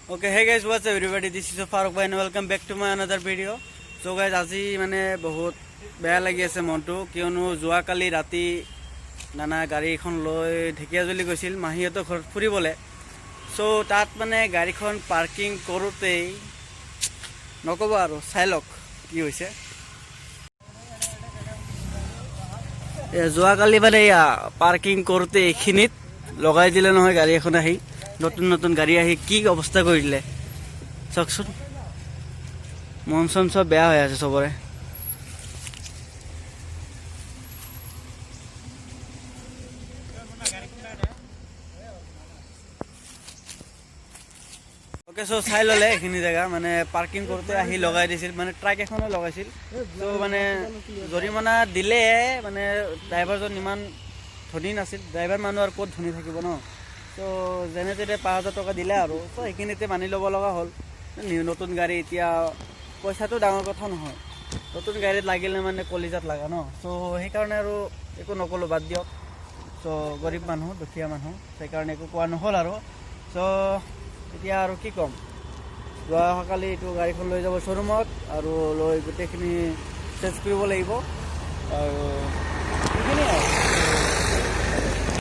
Okay, hey guys, what's up everybody? This is Farooq bhai and welcome back to my another video. So guys, আজি মানে বহুত বেয়া লাগি আছে মনটো, কিয়নো যোৱাকালি ৰাতি নানা গাড়ী এখন লৈ ঢেকীয়াজুলি গৈছিল মাহীহঁতৰ ঘৰত ফুৰিবলৈ। চ' তাত মানে গাড়ীখন পাৰ্কিং কৰোঁতেই নক'ব আৰু, চাই লওক কি হৈছে। যোৱাকালি মানে এয়া পাৰ্কিং কৰোঁতে এইখিনিত লগাই দিলে নহয় গাড়ী এখন আহি। নতুন নতুন গাড়ী আহি কি অৱস্থা কৰি দিলে চাওকচোন। মন চন চব বেয়া হৈ আছে চবৰে। অ'কে, চ' চাই ল'লে এইখিনি জেগা মানে পাৰ্কিং কৰোঁতে আহি লগাই দিছিল, মানে ট্ৰাক এখনে লগাইছিল। চ' মানে জৰিমনা দিলে, মানে ড্ৰাইভাৰজন ইমান ধনী নাছিল। ড্ৰাইভাৰ মানুহ আৰু ক'ত ধনী থাকিব ন? চ' যেনে তেনে 5000 টকা দিলে আৰু। চ' সেইখিনিতে মানি ল'ব লগা হ'ল। নতুন গাড়ী, এতিয়া পইচাটো ডাঙৰ কথা নহয়। নতুন গাড়ীত লাগিলে মানে কলিজাত লগা ন। চ' সেইকাৰণে আৰু একো নক'লোঁ, বাদ দিয়ক। চ' গৰীব মানুহ, দুখীয়া মানুহ, সেইকাৰণে একো কোৱা নহ'ল আৰু। চ' এতিয়া আৰু কি ক'ম, যোৱাকালি এইটো গাড়ীখন লৈ যাব শ্ব'ৰুমত আৰু লৈ গোটেইখিনি চেঞ্জ কৰিব লাগিব আৰু সেইখিনিয়ে আৰু।